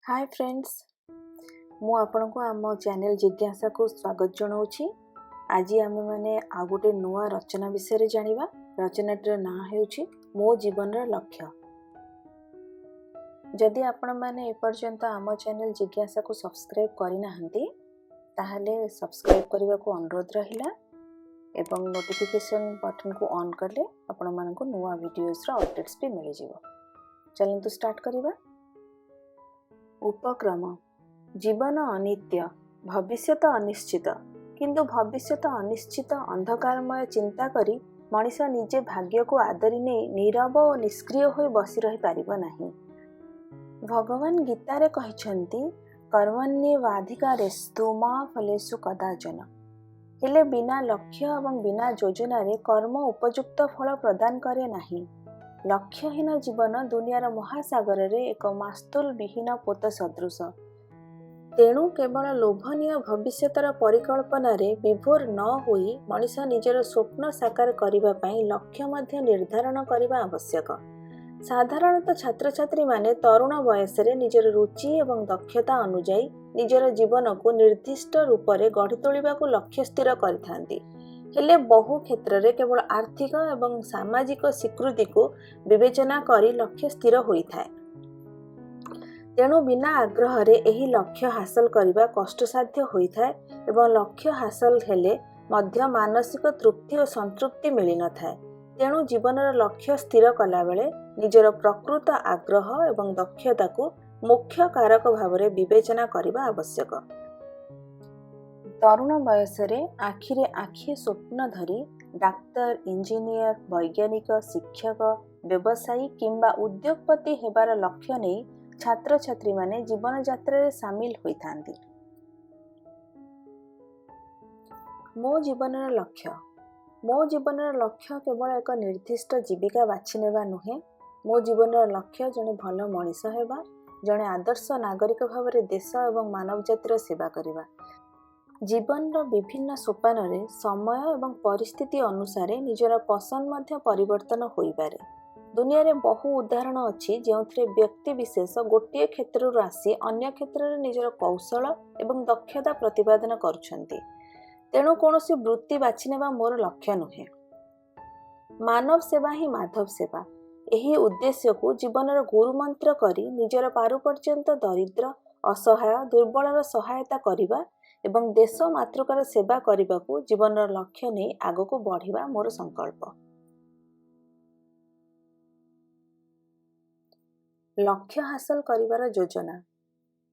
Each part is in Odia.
ହାଏ ଫ୍ରେଣ୍ଡସ୍, ମୁଁ ଆପଣଙ୍କୁ ଆମ ଚ୍ୟାନେଲ୍ ଜିଜ୍ଞାସାକୁ ସ୍ୱାଗତ ଜଣାଉଛି। ଆଜି ଆମେମାନେ ଆଉ ଗୋଟେ ନୂଆ ରଚନା ବିଷୟରେ ଜାଣିବା। ରଚନାଟିର ନାଁ ହେଉଛି ମୋ ଜୀବନର ଲକ୍ଷ୍ୟ। ଯଦି ଆପଣମାନେ ଏପର୍ଯ୍ୟନ୍ତ ଆମ ଚ୍ୟାନେଲ୍ ଜିଜ୍ଞାସାକୁ ସବସ୍କ୍ରାଇବ୍ କରିନାହାନ୍ତି, ତାହେଲେ ସବସ୍କ୍ରାଇବ୍ କରିବାକୁ ଅନୁରୋଧ ରହିଲା ଏବଂ ନୋଟିଫିକେସନ୍ ବଟନ୍କୁ ଅନ୍ କଲେ ଆପଣମାନଙ୍କୁ ନୂଆ ଭିଡ଼ିଓଜର ଅପଡ଼େଟ୍ସ ବି ମିଳିଯିବ। ଚାଲନ୍ତୁ ଷ୍ଟାର୍ଟ କରିବା। ଉପକ୍ରମ। ଜୀବନ ଅନିତ୍ୟ, ଭବିଷ୍ୟତ ଅନିଶ୍ଚିତ। କିନ୍ତୁ ଭବିଷ୍ୟତ ଅନିଶ୍ଚିତ ଅନ୍ଧକାରମୟ ଚିନ୍ତା କରି ମଣିଷ ନିଜେ ଭାଗ୍ୟକୁ ଆଦରି ନେଇ ନୀରବ ଓ ନିଷ୍କ୍ରିୟ ହୋଇ ବସି ରହିପାରିବ ନାହିଁ। ଭଗବାନ ଗୀତାରେ କହିଛନ୍ତି, କର୍ମଣ୍ୟେବାଧିକାରେସ୍ତୁ ମା ଫଲେଷୁ କଦାଚନ। ହେଲେ ବିନା ଲକ୍ଷ୍ୟ ଏବଂ ବିନା ଯୋଜନାରେ କର୍ମ ଉପଯୁକ୍ତ ଫଳ ପ୍ରଦାନ କରେ ନାହିଁ। ଲକ୍ଷ୍ୟହୀନ ଜୀବନ ଦୁନିଆର ମହାସାଗରରେ ଏକ ମାସ୍ତୁଲ ବିହୀନ ପୋତ ସଦୃଶ। ତେଣୁ କେବଳ ଲୋଭନୀୟ ଭବିଷ୍ୟତର ପରିକଳ୍ପନାରେ ବିଭୋର ନ ହୋଇ ମଣିଷ ନିଜର ସ୍ୱପ୍ନ ସାକାର କରିବା ପାଇଁ ଲକ୍ଷ୍ୟ ମଧ୍ୟ ନିର୍ଦ୍ଧାରଣ କରିବା ଆବଶ୍ୟକ। ସାଧାରଣତଃ ଛାତ୍ରଛାତ୍ରୀମାନେ ତରୁଣ ବୟସରେ ନିଜର ରୁଚି ଏବଂ ଦକ୍ଷତା ଅନୁଯାୟୀ ନିଜର ଜୀବନକୁ ନିର୍ଦ୍ଦିଷ୍ଟ ରୂପରେ ଗଢ଼ି ତୋଳିବାକୁ ଲକ୍ଷ୍ୟ ସ୍ଥିର କରିଥାନ୍ତି। ହେଲେ ବହୁ କ୍ଷେତ୍ରରେ କେବଳ ଆର୍ଥିକ ଏବଂ ସାମାଜିକ ସ୍ୱୀକୃତିକୁ ବିବେଚନା କରି ଲକ୍ଷ୍ୟ ସ୍ଥିର ହୋଇଥାଏ। ତେଣୁ ବିନା ଆଗ୍ରହରେ ଏହି ଲକ୍ଷ୍ୟ ହାସଲ କରିବା କଷ୍ଟସାଧ୍ୟ ହୋଇଥାଏ ଏବଂ ଲକ୍ଷ୍ୟ ହାସଲ ହେଲେ ମଧ୍ୟ ମାନସିକ ତୃପ୍ତି ଓ ସନ୍ତୃପ୍ତି ମିଳିନଥାଏ। ତେଣୁ ଜୀବନର ଲକ୍ଷ୍ୟ ସ୍ଥିର କଲାବେଳେ ନିଜର ପ୍ରକୃତ ଆଗ୍ରହ ଏବଂ ଦକ୍ଷତାକୁ ମୁଖ୍ୟ କାରକ ଭାବରେ ବିବେଚନା କରିବା ଆବଶ୍ୟକ। ତରୁଣ ବୟସରେ ଆଖିରେ ଆଖିଏ ସ୍ୱପ୍ନ ଧରି ଡାକ୍ତର, ଇଞ୍ଜିନିୟର, ବୈଜ୍ଞାନିକ, ଶିକ୍ଷକ, ବ୍ୟବସାୟୀ କିମ୍ବା ଉଦ୍ୟୋଗପତି ହେବାର ଲକ୍ଷ୍ୟ ନେଇ ଛାତ୍ରଛାତ୍ରୀମାନେ ଜୀବନଯାତ୍ରାରେ ସାମିଲ ହୋଇଥାନ୍ତି। ମୋ ଜୀବନର ଲକ୍ଷ୍ୟ। ମୋ ଜୀବନର ଲକ୍ଷ୍ୟ କେବଳ ଏକ ନିର୍ଦ୍ଦିଷ୍ଟ ଜୀବିକା ବାଛି ନେବା ନୁହେଁ। ମୋ ଜୀବନର ଲକ୍ଷ୍ୟ ଜଣେ ଭଲ ମଣିଷ ହେବା, ଜଣେ ଆଦର୍ଶ ନାଗରିକ ଭାବରେ ଦେଶ ଏବଂ ମାନବ ଜାତିର ସେବା କରିବା। ଜୀବନର ବିଭିନ୍ନ ସୋପାନରେ ସମୟ ଏବଂ ପରିସ୍ଥିତି ଅନୁସାରେ ନିଜର ପସନ୍ଦ ମଧ୍ୟ ପରିବର୍ତ୍ତନ ହୋଇପାରେ। ଦୁନିଆରେ ବହୁ ଉଦାହରଣ ଅଛି, ଯେଉଁଥିରେ ବ୍ୟକ୍ତି ବିଶେଷ ଗୋଟିଏ କ୍ଷେତ୍ରରୁ ଆସି ଅନ୍ୟ କ୍ଷେତ୍ରରେ ନିଜର କୌଶଳ ଏବଂ ଦକ୍ଷତା ପ୍ରତିପାଦନ କରୁଛନ୍ତି। ତେଣୁ କୌଣସି ବୃତ୍ତି ବାଛିନେବା ମୋର ଲକ୍ଷ୍ୟ ନୁହେଁ। ମାନବ ସେବା ହିଁ ମାଧବ ସେବା, ଏହି ଉଦ୍ଦେଶ୍ୟକୁ ଜୀବନର ଗୁରୁମନ୍ତ୍ର କରି ନିଜର ପାରୁପର୍ଯ୍ୟନ୍ତ ଦରିଦ୍ର, ଅସହାୟ, ଦୁର୍ବଳର ସହାୟତା କରିବା ଏବଂ ଦେଶ ମାତୃକାର ସେବା କରିବାକୁ ଜୀବନର ଲକ୍ଷ୍ୟ ନେଇ ଆଗକୁ ବଢ଼ିବା ମୋର ସଂକଳ୍ପ। ଲକ୍ଷ୍ୟ ହାସଲ କରିବାର ଯୋଜନା।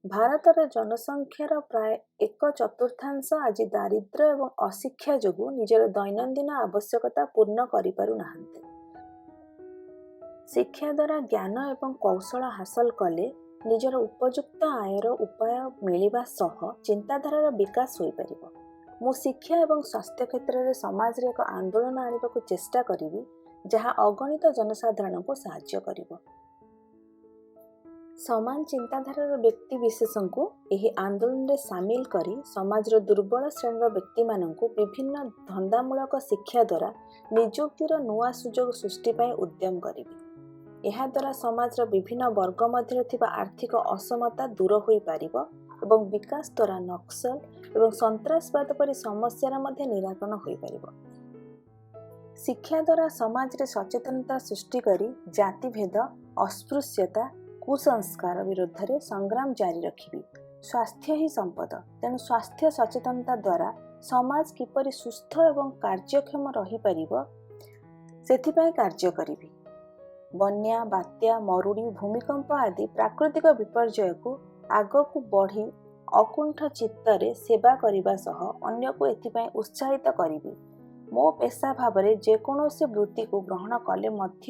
ଭାରତର ଜନସଂଖ୍ୟାର ପ୍ରାୟ 1/4 ଆଜି ଦାରିଦ୍ର୍ୟ ଏବଂ ଅଶିକ୍ଷା ଯୋଗୁଁ ନିଜର ଦୈନନ୍ଦିନ ଆବଶ୍ୟକତା ପୂର୍ଣ୍ଣ କରିପାରୁନାହାନ୍ତି। ଶିକ୍ଷା ଦ୍ୱାରା ଜ୍ଞାନ ଏବଂ କୌଶଳ ହାସଲ କଲେ ନିଜର ଉପଯୁକ୍ତ ଆୟର ଉପାୟ ମିଳିବା ସହ ଚିନ୍ତାଧାରାର ବିକାଶ ହୋଇପାରିବ। ମୁଁ ଶିକ୍ଷା ଏବଂ ସ୍ୱାସ୍ଥ୍ୟ କ୍ଷେତ୍ରରେ ସମାଜରେ ଏକ ଆନ୍ଦୋଳନ ଆଣିବାକୁ ଚେଷ୍ଟା କରିବି, ଯାହା ଅଗଣିତ ଜନସାଧାରଣଙ୍କୁ ସାହାଯ୍ୟ କରିବ। ସମାନ ଚିନ୍ତାଧାରାର ବ୍ୟକ୍ତି ବିଶେଷଙ୍କୁ ଏହି ଆନ୍ଦୋଳନରେ ସାମିଲ କରି ସମାଜର ଦୁର୍ବଳ ଶ୍ରେଣୀର ବ୍ୟକ୍ତିମାନଙ୍କୁ ବିଭିନ୍ନ ଧନ୍ଦାମୂଳକ ଶିକ୍ଷା ଦ୍ୱାରା ନିଯୁକ୍ତିର ନୂଆ ସୁଯୋଗ ସୃଷ୍ଟି ପାଇଁ ଉଦ୍ୟମ କରିବି। ଏହାଦ୍ୱାରା ସମାଜର ବିଭିନ୍ନ ବର୍ଗ ମଧ୍ୟରେ ଥିବା ଆର୍ଥିକ ଅସମତା ଦୂର ହୋଇପାରିବ ଏବଂ ବିକାଶ ଦ୍ୱାରା ନକ୍ସଲ ଏବଂ ସନ୍ତ୍ରାସବାଦ ପରି ସମସ୍ୟାର ମଧ୍ୟ ନିରାକରଣ ହୋଇପାରିବ। ଶିକ୍ଷା ଦ୍ୱାରା ସମାଜରେ ସଚେତନତା ସୃଷ୍ଟି କରି ଜାତିଭେଦ, ଅସ୍ପୃଶ୍ୟତା, କୁସଂସ୍କାର ବିରୁଦ୍ଧରେ ସଂଗ୍ରାମ ଜାରି ରଖିବି। ସ୍ୱାସ୍ଥ୍ୟ ହିଁ ସମ୍ପଦ। ତେଣୁ ସ୍ୱାସ୍ଥ୍ୟ ସଚେତନତା ଦ୍ୱାରା ସମାଜ କିପରି ସୁସ୍ଥ ଏବଂ କାର୍ଯ୍ୟକ୍ଷମ ରହିପାରିବ, ସେଥିପାଇଁ କାର୍ଯ୍ୟ କରିବି। ବନ୍ୟା, ବାତ୍ୟା, ମରୁଡ଼ି, ଭୂମିକମ୍ପ ଆଦି ପ୍ରାକୃତିକ ବିପର୍ଯ୍ୟୟକୁ ଆଗକୁ ବଢ଼ି ଅକୁଣ୍ଠ ଚିତ୍ତରେ ସେବା କରିବା ସହ ଅନ୍ୟକୁ ଏଥିପାଇଁ ଉତ୍ସାହିତ କରିବି। ମୋ ପେସା ଭାବରେ ଯେକୌଣସି ବୃତ୍ତିକୁ ଗ୍ରହଣ କଲେ ମଧ୍ୟ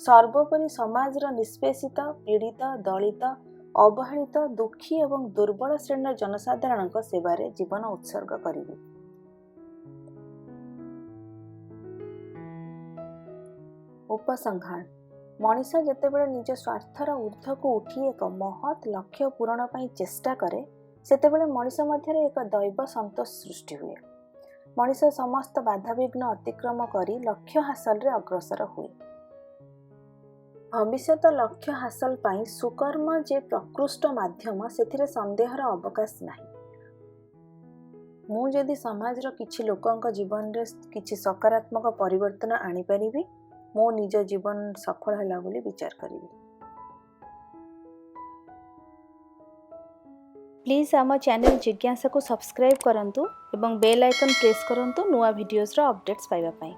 ସର୍ବୋପରି ସମାଜର ନିଷ୍ପେଷିତ, ପୀଡ଼ିତ, ଦଳିତ, ଅବହେଳିତ, ଦୁଃଖୀ ଏବଂ ଦୁର୍ବଳ ଶ୍ରେଣୀର ଜନସାଧାରଣଙ୍କ ସେବାରେ ଜୀବନ ଉତ୍ସର୍ଗ କରିବି। ଉପସଂହାର। ମଣିଷ ଯେତେବେଳେ ନିଜ ସ୍ୱାର୍ଥର ଊର୍ଦ୍ଧ୍ୱକୁ ଉଠି ଏକ ମହତ୍ ଲକ୍ଷ୍ୟ ପୂରଣ ପାଇଁ ଚେଷ୍ଟା କରେ, ସେତେବେଳେ ମଣିଷ ମଧ୍ୟରେ ଏକ ଦୈବ ସନ୍ତୋଷ ସୃଷ୍ଟି ହୁଏ। ମଣିଷ ସମସ୍ତ ବାଧାବିଘ୍ନ ଅତିକ୍ରମ କରି ଲକ୍ଷ୍ୟ ହାସଲରେ ଅଗ୍ରସର ହୁଏ। ଭବିଷ୍ୟତ ଲକ୍ଷ୍ୟ ହାସଲ ପାଇଁ ସୁକର୍ମ ଯେ ପ୍ରକୃଷ୍ଟ ମାଧ୍ୟମ, ସେଥିରେ ସନ୍ଦେହର ଅବକାଶ ନାହିଁ। ମୁଁ ଯଦି ସମାଜର କିଛି ଲୋକଙ୍କ ଜୀବନରେ କିଛି ସକାରାତ୍ମକ ପରିବର୍ତ୍ତନ ଆଣିପାରିବି, ମୋ ନିଜ ଜୀବନ ସଫଳ ହେଲା ବୋଲି ବିଚାର କରିବି। ପ୍ଲିଜ୍ ଆମ ଚ୍ୟାନେଲ୍ ଜିଜ୍ଞାସାକୁ ସବସ୍କ୍ରାଇବ୍ କରନ୍ତୁ ଏବଂ ବେଲ୍ ଆଇକନ୍ ପ୍ରେସ୍ କରନ୍ତୁ ନୂଆ ଭିଡ଼ିଓଜର ଅପଡ଼େଟ୍ସ ପାଇବା ପାଇଁ।